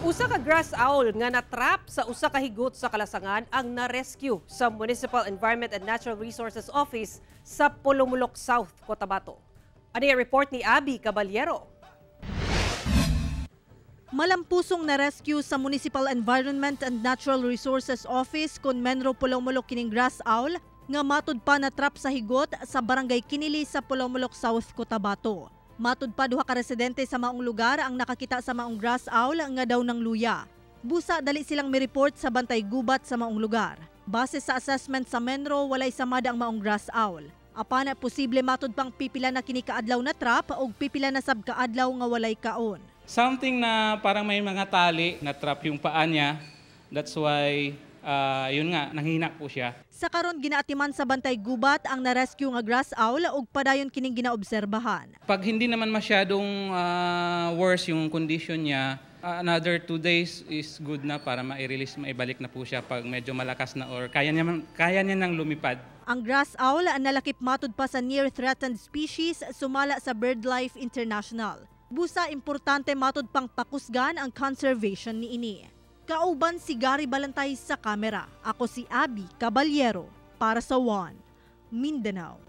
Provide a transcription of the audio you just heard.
Usa ka grass owl nga natrap sa usa ka higot sa kalasangan ang na-rescue sa Municipal Environment and Natural Resources Office sa Polomolok South, Cotabato. Ani ang report ni Abby Caballero. Malampusong na-rescue sa Municipal Environment and Natural Resources Office kon Menro Polomolok kining grass owl nga matud pa na trap sa higot sa Barangay Kinili sa Polomolok South, Cotabato. Matud pa, duha ka residente sa maong lugar ang nakakita sa maong grass owl nga daw ng luya. Busa dali silang mi-report sa bantay gubat sa maong lugar. Base sa assessment sa Menro, walay samad ang maong grass owl. Apan posible matud pang pipila na kini kaadlaw na trap og pipila na sab kaadlaw nga walay kaon. Something na parang may mga tali na trap yung paa niya. That's why, yun nga, nanghina po siya. Sa karon, ginaatiman sa bantay gubat ang na-rescue nga grass owl ug padayon kining ginaobserbahan. Pag hindi naman masyadong worse yung condition niya, another 2 days is good na para ma-release, maibalik na po siya pag medyo malakas na or kaya niya nang lumipad. Ang grass owl nalakip matud pa sa near threatened species sumala sa BirdLife International. Busa importante matud pang pakusgan ang conservation niini. Kauban si Gary Balantay sa kamera. Ako si Abby Caballero para sa One Mindanao.